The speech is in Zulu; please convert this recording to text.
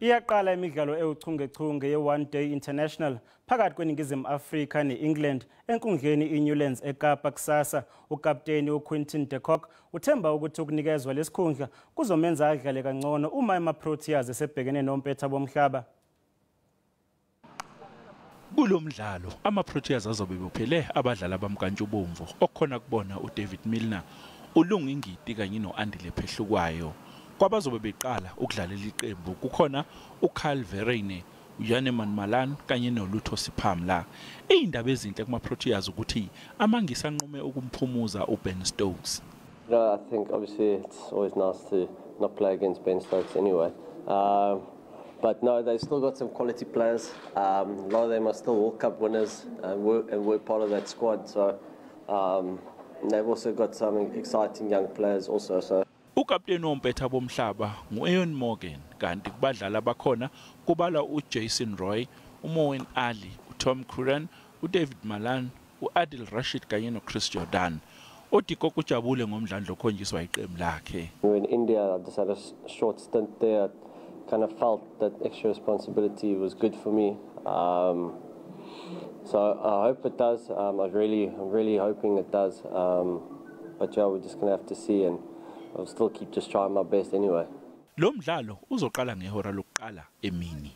Iyaqala imidlalo ewuchungechunge ye-One Day International phakathi kweNingizimu Afrika ne-England enkundleni iNewlands eKapa kusasa. Ukapteni uQuinton de Kock uthemba ukuthi ukunikezwa lesikhundla kuzomenza adlale kangcono uma ama-Proteas esebhekene nompetha bomhlaba. Kulo mdlalo ama-Proteas azobe bophele abadlali abamkantshubomvu okukhona kubona uDavid Milner, uLungi Ngidi kanye no-Andile Phehlukwayo. Kwabazobe beqala ukudlalela iqembu kukhona uKyle Verreynne, uJaneman Malan kanye noLutho Siphamla. Izindaba ezinhle kuma-Proteas ukuthi amaNgisi anqume ukumphumuza uBen Stokes. No, I think obviously it's always nice to not play against Ben Stokes anyway. But no, they've still got some quality players. A lot of them are still World Cup winners and we're part of that squad. So they've also got some exciting young players also. So Ukapteni wompetha bomhlaba ngu-Eoin Morgan, kanti kubadlali abakhona kubalwa uJason Roy, uMoeen Ali, uTom Curran, uDavid Malan, u-Adil Rashid kanye noChris Jordan. UDe Kock ujabule ngomdlandla okhonjiswa iqembu lakhe. We were in India. I just had a short stint there. I kind of felt that extra responsibility was good for me. So I hope it does. I'm really hoping it does. But yeah, we're just gonna have to see, and I'll still keep just trying my best anyway. Lo mdlalo uzoqala ngehora lokuqala emini.